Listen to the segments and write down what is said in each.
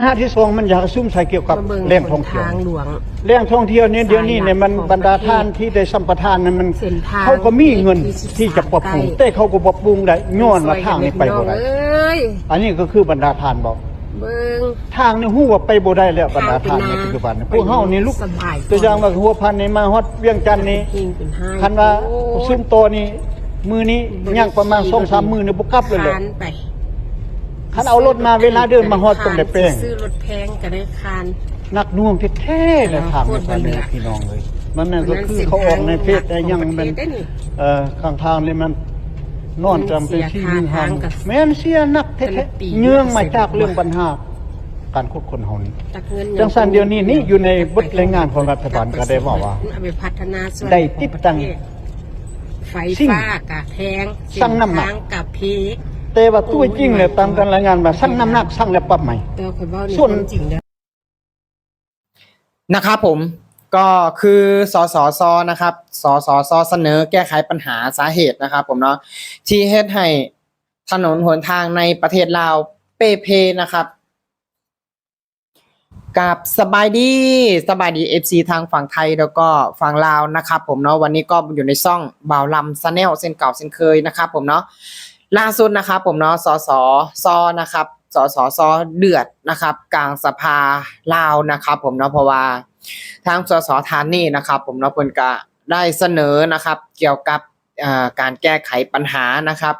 ຫາທີ່ສອງ ມັນຢາກສຸມໃສ່ກ່ຽວກັບແຫຼ່ງທ່ອງທ່ຽວ. ແຫຼ່ງທ່ອງທ່ຽວນີ້ ດຽວນີ້ນີ້ ມັນບັນດາທ່ານທີ່ໄດ້ສຳປະທານນັ້ນ ມັນ ເຂົາກໍມີເງິນທີ່ຈະປັບປຸງ ແຕ່ເຂົາກໍປັບປຸງໄດ້ ຍ້ອນວ່າທາງນີ້ໄປບໍ່ໄດ້. ອັນນີ້ກໍຄືບັນດາທ່ານບອກ ເບິ່ງ ທາງນີ້ຮູ້ວ່າໄປບໍ່ໄດ້ແລ້ວ ບັນດາທ່ານໃນປັດຈຸບັນນີ້ ພວກເຮົານີ້ລຸກ ຕົວຢ່າງວ່າຫົວພັນນີ້ມາຮອດວຽງຈັນນີ້ ຄັນວ່າຊຸມຕໍ່ນີ້ ມື້ນີ້ຍັງປະມານສອງສາມມື້ນີ້ບໍ່ກັບເລີຍແຫຼະ. ຄັນເອົາລົດມາ ເວລາເດີນມາຮອດຕ້ອງໄດ້ແປງ ຊື້ລົດແພງກໍໄດ້ຄານ ໜັກໜ່ວງແທ້ໆ ໃນທາງນີ້ ພໍ່ແມ່ພີ່ນ້ອງເອີຍ. ມັນນັ້ນກໍຄືເຂົາອອກໃນເຟສໄດ້ຫຍັງ ມັນ ເອີ ຂ້າງທາງນີ້ມັນນອນຈຳເປັນສີ່ມື້ຫ້າມື້ ແມ່ນເສຍໜັກແທ້ໆ ເນື່ອງມາຈາກເລື່ອງບັນຫາການຂຸດຄົ້ນເຮົານີ້. ຈັ່ງຊັ້ນດຽວນີ້ນີ້ ຢູ່ໃນບົດລາຍງານຂອງລັດຖະບານກໍໄດ້ເວົ້າວ່າ ໄດ້ຕິດຕັ້ງ ໄຟຟ້າກະແພງ ຊັ່ງນ້ຳໜັກ ເສັ້ນທາງກະເພ ແຕ່ວ່າຕົວຈິງແລ້ວ ຕາມການລາຍງານວ່າ ຊັ່ງນ້ຳໜັກ ຊັ່ງແລ້ວປັບໃໝ່. ສ່ວນ นะครับผม ก็คือ สสช นะครับ สสช เสนอแก้ไขปัญหาสาเหตุนะครับผมเนาะ ที่เฮ็ดให้ถนนหนทางในประเทศลาวเป้เพนะครับ ครับ สบายดี สบายดี เอฟซี ทางฝั่งไทยแล้วก็ฝั่งลาวนะครับผมเนาะ วันนี้ก็อยู่ในช่องบ่าวลำ Channel เช่นเก่าเช่นเคยนะครับผมเนาะ ล่าสุดนะครับผมเนาะ สสช นะครับ สสช เดือดนะครับ กลางสภาลาวนะครับผมเนาะ เพราะว่าทาง สส ท่านนี้นะครับผมเนาะ เพิ่นก็ได้เสนอนะครับ เกี่ยวกับ อ่า การแก้ไขปัญหานะครับ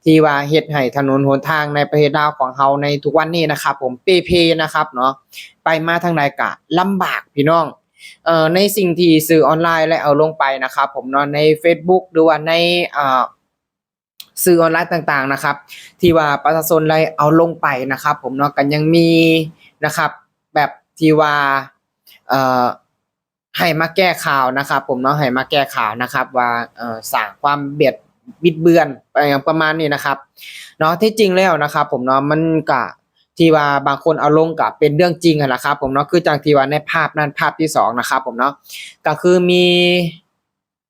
ที่ว่าเฮ็ดให้ถนนหนทางในประเทศลาวของเฮาในทุกวันนี้นะครับผม เป้เพนะครับเนาะ ไปมาทางใดก็ลำบากพี่น้อง เอ่อ ในสิ่งที่สื่อออนไลน์ได้เอาลงไปนะครับผมเนาะ ในเฟซบุ๊ก หรือว่าใน อ่า สื่อออนไลน์ต่างๆ นะครับ ที่ว่าประชาชนได้เอาลงไปนะครับผมเนาะ ก็ยังมีนะครับ แบบที่ว่า เอ่อ ให้มาแก้ข่าวนะครับผมเนาะ ให้มาแก้ข่าวนะครับ ว่า เอ่อ สร้างความเบียดบิดเบือน อะหยังประมาณนี้นะครับเนาะ ที่จริงแล้วนะครับผมเนาะ มันก็ ที่ว่าบางคนเอาลงก็เป็นเรื่องจริงหั้นล่ะครับผมเนาะ คือจั่งที่ว่าในภาพนั้น ภาพที่สองนะครับผมเนาะ ก็คือมี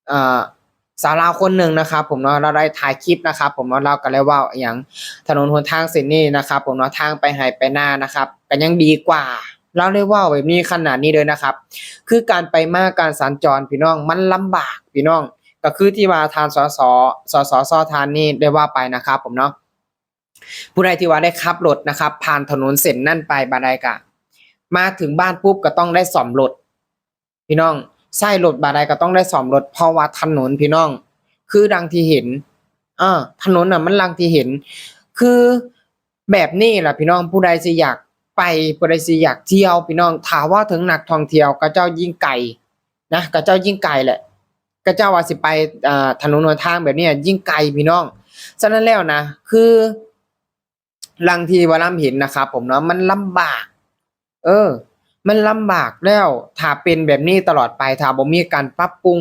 เอ่อ สาวลาวคนหนึ่งนะครับผมเนาะ ลาวได้ถ่ายคลิปนะครับผมเนาะ ลาวก็ได้เว้าอะหยัง ถนนหนทางเส้นนี้นะครับผมเนาะ ทางไปไฮ่ไปนานะครับ ก็ยังดีกว่า ลาวได้เว้าแบบนี้ขนาดนี้เลยนะครับ คือการไปมาการสัญจรพี่น้อง มันลำบากพี่น้อง ก็คือที่ว่าท่าน สส สสช ท่านนี้ได้ว่าไปนะครับผมเนาะ ผู้ใดที่ว่าได้ขับรถนะครับ ผ่านถนนเส้นนั้นไปบาดใดก็ มาถึงบ้านปุ๊บก็ต้องได้ซ่อมรถ พี่น้อง ใช้รถบาดใดก็ต้องได้ซ่อมรถ เพราะว่าถนนพี่น้อง คือดังที่เห็น เออ ถนนน่ะมันดังที่เห็น คือแบบนี้ล่ะพี่น้อง ผู้ใดสิอยากไป ผู้ใดสิอยากเที่ยวพี่น้อง ถ้าเว้าถึงนักท่องเที่ยว เขาเจ้ายิ่งไกลนะ เขาเจ้ายิ่งไกลแหละ เขาเจ้าว่าสิไป เอ่อ ถนนหนทางแบบนี้ยิ่งไกลพี่น้อง ฉะนั้นแล้วนะ คือ ดังที่ว่าลำเห็นนะครับผมเนาะ มันลำบาก เออ มันลำบากแล้ว ถ้าเป็นแบบนี้ตลอดไป ถ้าบ่มีการปรับปรุง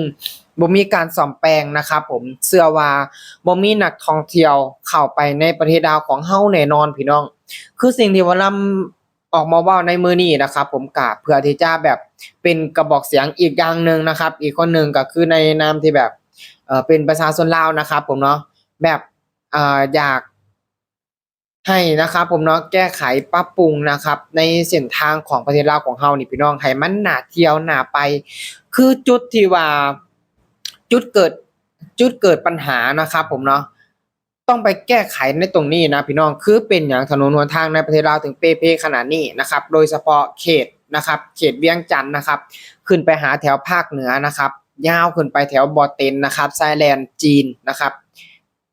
บ่มีการซ่อมแปลงนะครับผม เชื่อว่าบ่มีนักท่องเที่ยวเข้าไปในประเทศลาวของเฮาแน่นอนพี่น้อง คือสิ่งที่ว่าลำออกมาเว้าในมื้อนี้นะครับผม ก็เพื่อที่จะแบบเป็นกระบอกเสียงอีกอย่างหนึ่งนะครับ อีกคนหนึ่งก็คือในนามที่แบบ เอ่อ เป็นประชาชนลาวนะครับผมเนาะ แบบ เอ่อ อยาก ให้นะครับผมเนาะ แก้ไขปรับปรุงนะครับ ในเส้นทางของประเทศลาวของเฮานี่พี่น้อง ให้มันน่าเที่ยวน่าไป คือจุดที่ว่า จุดเกิด จุดเกิดปัญหานะครับผมเนาะ ต้องไปแก้ไขในตรงนี้นะพี่น้อง คือเป็นหยังถนนหนทางในประเทศลาวถึงเป้เพขนาดนี้นะครับ โดยเฉพาะเขตนะครับ เขตเวียงจันทน์นะครับ ขึ้นไปหาแถวภาคเหนือนะครับ ยาวขึ้นไปแถวบ่อเต็นนะครับ ชายแดนจีนนะครับ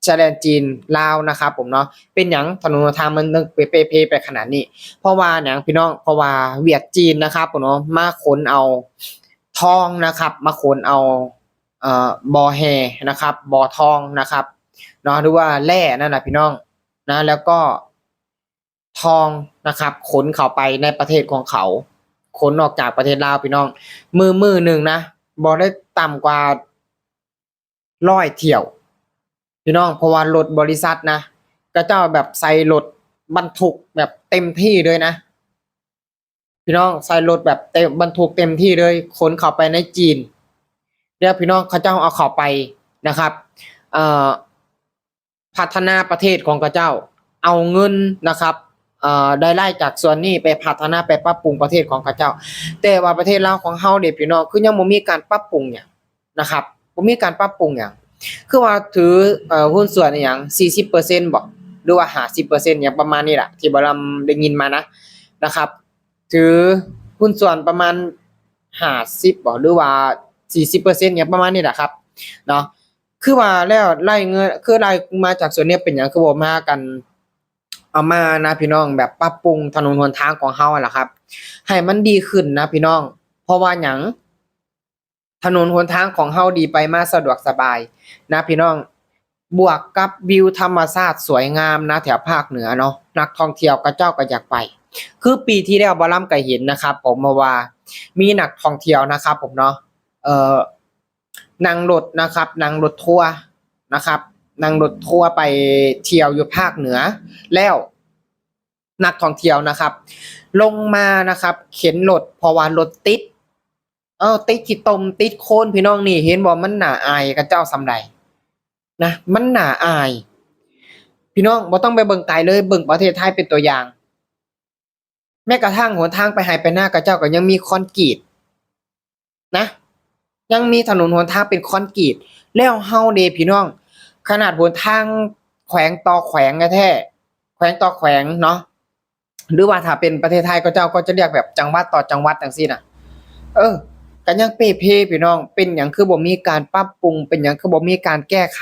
ชายแดนจีนลาวนะครับผมเนาะ เป็นหยังถนนหนทางมันถึงเป้เพไปขนาดนี้ เพราะว่าหยังพี่น้อง เพราะว่าเวียดจีนนะครับผมเนาะ มาขนเอาทองนะครับ มาขนเอา เอ่อ บ่อแร่นะครับ บ่อทองนะครับเนาะ หรือว่าแร่นั่นน่ะพี่น้องนะ แล้วก็ทองนะครับ ขนเข้าไปในประเทศของเขา ขนออกจากประเทศลาวพี่น้อง มื้อ มื้อหนึ่งนะ บ่ได้ต่ำกว่า ร้อยเที่ยวพี่น้อง เพราะว่ารถบริษัทนะ เขาเจ้าแบบใส่รถบรรทุกแบบเต็มที่เลยนะพี่น้อง ใส่รถแบบเต็ม บรรทุกเต็มที่เลย ขนเข้าไปในจีน แล้วพี่น้อง เขาเจ้าเอาเข้าไปนะครับ เอ่อ พัฒนาประเทศของเขาเจ้า เอาเงินนะครับ ເອີ ລາຍໄດ້ຈາກສ່ວນນີ້ໄປພັດທະນາ ໄປປັບປຸງປະເທດຂອງເຂົາເຈົ້າ. ແຕ່ວ່າປະເທດລາວຂອງເຮົາເດພີ່ນ້ອງ ຄືຍັງບໍ່ມີການປັບປຸງຫຍັງນະຄັບ ບໍ່ມີການປັບປຸງຫຍັງ. ຄືວ່າຖື ເອີ ຫຸ້ນສ່ວນອີ່ຫຍັງ ສີ່ສິບເປີເຊັນບໍ ຫຼືວ່າ ຫ້າສິບເປີເຊັນ ຫຍັງປະມານນີ້ລະ ທີ່ບ່າວລຳໄດ້ຍິນມານະ ນະຄັບ. ຖືຫຸ້ນສ່ວນປະມານ ຫ້າສິບບໍ ຫຼືວ່າ ສີ່ສິບເປີເຊັນ ຫຍັງປະມານນີ້ລະຄັບເນາະ. ຄືວ່າແລ້ວລາຍເງິນ ຄືລາຍມາຈາກສ່ວນນີ້ ເປັນຫຍັງຄືບໍ່ມາກັນ ເອົາມານະພີ່ນ້ອງ ແບບປັບປຸງຖະໜົນຫົນທາງຂອງເຮົາຫັ້ນລະຄັບ ໃຫ້ມັນດີຂຶ້ນນະພີ່ນ້ອງ. ເພາະວ່າຫຍັງ? ຖະໜົນຫົນທາງຂອງເຮົາດີໄປມາສະດວກສະບາຍນະພີ່ນ້ອງ ບວກກັບວິວທຳມະຊາດສວຍງາມນະ ແຖວພາກເໜືອເນາະ ນັກທ່ອງທ່ຽວເຂົາເຈົ້າກໍຢາກໄປ. ຄືປີທີ່ແລ້ວບ່າວລຳກໍເຫັນນະຄັບຜົມ ເພາະວ່າມີນັກທ່ອງທ່ຽວນະຄັບຜົມເນາະ ເອີ ນັ່ງລົດນະຄັບ ນັ່ງລົດທົວນະຄັບ ນັ່ງລົດທົວໄປທ່ຽວຢູ່ພາກເໜືອ ແລ້ວນັກທ່ອງທ່ຽວນະຄັບ ລົງມານະຄັບ ເຂັນລົດ ເພາະວ່າລົດຕິດ ເອີ ຕິດຂີ້ຕົມ ຕິດໂຄນ ພີ່ນ້ອງ ນີ້ເຫັນບໍ່ ມັນໜ້າອາຍເຂົາເຈົ້າສ່ຳໃດນະ ມັນໜ້າອາຍ. ພີ່ນ້ອງບໍ່ຕ້ອງໄປເບິ່ງໄກເລີຍ ເບິ່ງປະເທດໄທເປັນຕົວຢ່າງ. ແມ້ກະທັ່ງຫົນທາງໄປໄຮ່ໄປນາ ເຂົາເຈົ້າກໍຍັງມີຄອນກຣີດນະ ຍັງມີຖະໜົນຫົນທາງເປັນຄອນກຣີດ. ແລ້ວເຮົາເດພີ່ນ້ອງ ຂະໜາດຫົນທາງແຂວງຕໍ່ແຂວງແທ້ໆ ແຂວງຕໍ່ແຂວງເນາະ ຫຼືວ່າຖ້າເປັນປະເທດໄທ ເຂົາເຈົ້າກໍຈະລຽກແບບຈັງຫວັດຕໍ່ຈັງຫວັດຈັ່ງຊີ້ນະ ເອີ ກໍຍັງເປ່ເພພີ່ນ້ອງ. ເປັນຫຍັງຄືບໍ່ມີການປັບປຸງ? ເປັນຫຍັງຄືບໍ່ມີການແກ້ໄຂ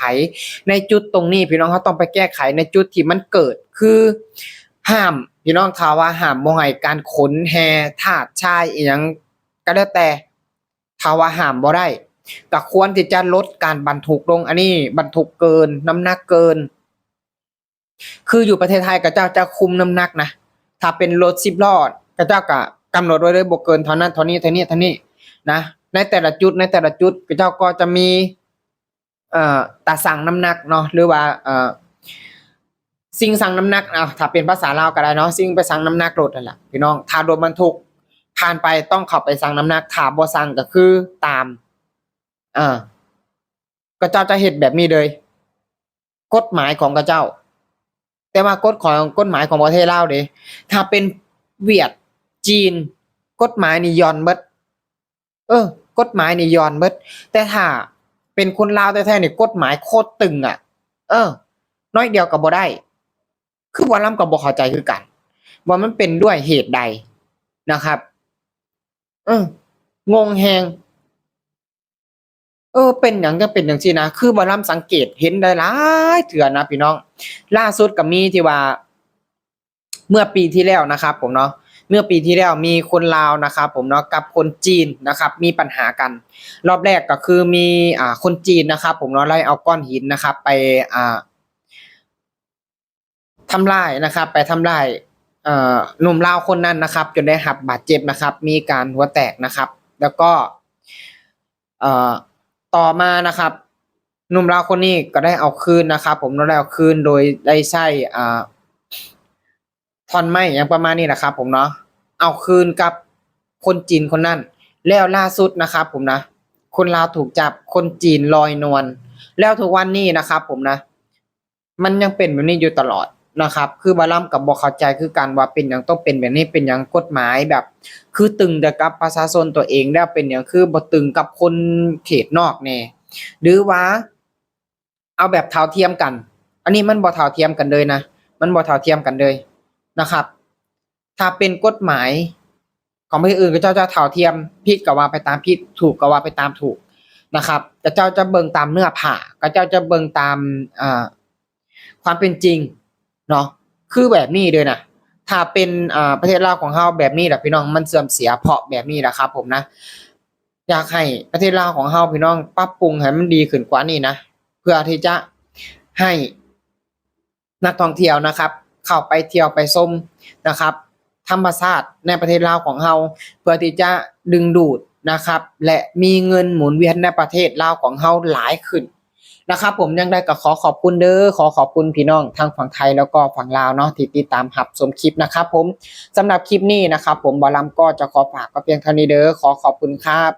ໃນຈຸດຕົງນີ້ພີ່ນ້ອງ? ເຮົາຕ້ອງໄປແກ້ໄຂໃນຈຸດທີ່ມັນເກີດ ຄືຫ້າມພີ່ນ້ອງ ຖ້າວ່າຫ້າມບໍ່ໃຫ້ການຂົນແຮ່ທາດຊາຍອີ່ຫຍັງກໍແລ້ວແຕ່ ຖ້າວ່າຫ້າມບໍ່ໄດ້ ກໍຄວນທີ່ຈະລົດການບັນທຸກລົງ. ອັນນີ້ບັນທຸກເກີນ ນ້ຳໜັກເກີນ. ຄືຢູ່ປະເທດໄທ ເຂົາເຈົ້າຈະຄຸມນ້ຳໜັກນະ ຖ້າເປັນລົດສິບລໍ້ ເຂົາເຈົ້າກະກຳນົດໄວ້ເລີຍ ບໍ່ເກີນເທົ່ານັ້ນເທົ່ານີ້ ເທົ່ານີ້ ເທົ່ານີ້ນະ. ໃນແຕ່ລະຈຸດ ໃນແຕ່ລະຈຸດ ເຂົາເຈົ້າກໍຈະມີ ເອີ ຕາຊັ່ງນ້ຳໜັກເນາະ ຫຼືວ່າ ເອີ ສິ່ງຊັ່ງນ້ຳໜັກ ເອົາ ຖ້າເປັນພາສາລາວກໍໄດ້ເນາະ ສິ່ງໄປຊັ່ງນ້ຳໜັກລົດຫັ້ນລະພີ່ນ້ອງ. ຖ້າລົດບັນທຸກຜ່ານໄປ ຕ້ອງເຂົ້າໄປຊັ່ງນ້ຳໜັກ ຖ້າບໍ່ຊັ່ງກໍຄືຕາມ ເອີ ເຂົາເຈົ້າຈະເຮັດແບບນີ້ເລີຍ ກົດໝາຍຂອງເຂົາເຈົ້າ. ແຕ່ວ່າກົດຂອງ ກົດໝາຍຂອງປະເທດລາວເດ້ ຖ້າເປັນຫວຽດ ຈີນ ກົດໝາຍນີ້ຢ່ອນເບິດ ເອີ ກົດໝາຍນີ້ຢ່ອນເບິດ. ແຕ່ຖ້າເປັນຄົນລາວແທ້ໆນີ້ ກົດໝາຍໂຄດຕຶງອະ ເອີ ໜ້ອຍດຽວກໍບໍ່ໄດ້. ຄືບ່າວລຳກໍບໍ່ເຂົ້າໃຈຄືກັນ ວ່າມັນເປັນດ້ວຍເຫດໃດນະຄັບ ເອີ ງົງແຮງ. ເອີ ເປັນຫຍັງຈັ່ງເປັນຈັ່ງຊີ້ນະ? ຄືບ່າວລຳສັງເກດເຫັນໄດ້ຫຼາຍເທື່ອນະພີ່ນ້ອງ. ລ່າສຸດກໍມີທີ່ວ່າ ເມື່ອປີທີ່ແລ້ວນະຄັບຜົມເນາະ ເມື່ອປີທີ່ແລ້ວມີຄົນລາວນະຄັບຜົມເນາະ ກັບຄົນຈີນນະຄັບ ມີປັນຫາກັນ. ລອບແລກກໍຄືມີ ອ່າ ຄົນຈີນນະຄັບຜົມເນາະ ໄດ້ເອົາກ້ອນຫີນນະຄັບ ໄປ ອ່າ ທຳລາຍນະຄັບ ໄປທຳລາຍ ເອີ ໜຸ່ມລາວຄົນນັ້ນນະຄັບ ຈົນໄດ້ຮັບບາດເຈັບນະຄັບ ມີການຫົວແຕກນະຄັບ. ແລ້ວກໍ ເອີ ຕໍ່ມານະຄັບ ໜຸ່ມລາວຄົນນີ້ກໍໄດ້ເອົາຄືນນະຄັບຜົມເນາະ ໄດ້ເອົາຄືນໂດຍໄດ້ໃຊ້ ເອີ ທ່ອນໄມ້ຫຍັງປະມານນີ້ນະຄັບຜົມເນາະ ເອົາຄືນກັບຄົນຈີນຄົນນັ້ນ. ແລ້ວລ່າສຸດນະຄັບຜົມນະ ຄົນລາວຖືກຈັບ ຄົນຈີນລອຍນວນ. ແລ້ວທຸກວັນນີ້ນະຄັບຜົມນະ ມັນຍັງເປັນແບບນີ້ຢູ່ຕະຫຼອດນະຄັບ. ຄືບ່າວລຳກໍບໍ່ເຂົ້າໃຈຄືກັນວ່າເປັນຫຍັງຕ້ອງເປັນແບບນີ້ ເປັນຫຍັງກົດໝາຍແບບ ຄືຕຶງແຕ່ກັບປະຊາຊົນຕົວເອງ ແລ້ວເປັນຫຍັງຄືບໍ່ຕຶງກັບຄົນເຂດນອກແດ່ ຫຼືວ່າ ເອົາແບບເທົ່າທຽມກັນ. ອັນນີ້ມັນບໍ່ເທົ່າທຽມກັນເລີຍນະ ມັນບໍ່ເທົ່າທຽມກັນເລີຍນະຄັບ. ຖ້າເປັນກົດໝາຍຂອງປະເທດອື່ນ ເຂົາເຈົ້າຈະເທົ່າທຽມ ຜິດກໍວ່າໄປຕາມຜິດ ຖືກກໍວ່າໄປຕາມຖືກນະຄັບ. ເຂົາເຈົ້າຈະເບິ່ງຕາມເນື້ອຜ້າ ເຂົາເຈົ້າຈະເບິ່ງຕາມ ອ່າ ຄວາມເປັນຈິງເນາະ ຄືແບບນີ້ເດີນະ. ຖ້າເປັນ ອ່າ ປະເທດລາວຂອງເຮົາແບບນີ້ລະພີ່ນ້ອງ ມັນເສື່ອມເສຍເພາະແບບນີ້ລະຄັບຜົມນະ. ຢາກໃຫ້ປະເທດລາວຂອງເຮົາພີ່ນ້ອງປັບປຸງໃຫ້ມັນດີຂຶ້ນກວ່ານີ້ນະ ເພື່ອທີ່ຈະໃຫ້ນັກທ່ອງທ່ຽວນະຄັບ ເຂົ້າໄປທ່ຽວໄປຊົມນະຄັບ ທຳມະຊາດໃນປະເທດລາວຂອງເຮົາ ເພື່ອທີ່ຈະດຶງດູດນະຄັບ ແລະ ມີເງິນໝູນວຽນໃນປະເທດລາວຂອງເຮົາຫຼາຍຂຶ້ນນະຄັບຜົມ. ຢ່າງໃດກໍຂໍຂອບຄຸນເດີ ຂໍຂອບຄຸນພີ່ນ້ອງທັງຝັ່ງໄທ ແລ້ວກໍຝັ່ງລາວເນາະ ທີ່ຕິດຕາມຮັບຊົມຄລິບນະຄັບຜົມ. ສຳລັບຄລິບນີ້ນະຄັບຜົມ ບ່າວລຳກໍຈະຂໍຝາກໄວ້ພຽງເທົ່ານີ້ເດີ ຂໍຂອບຄຸນຄັບ.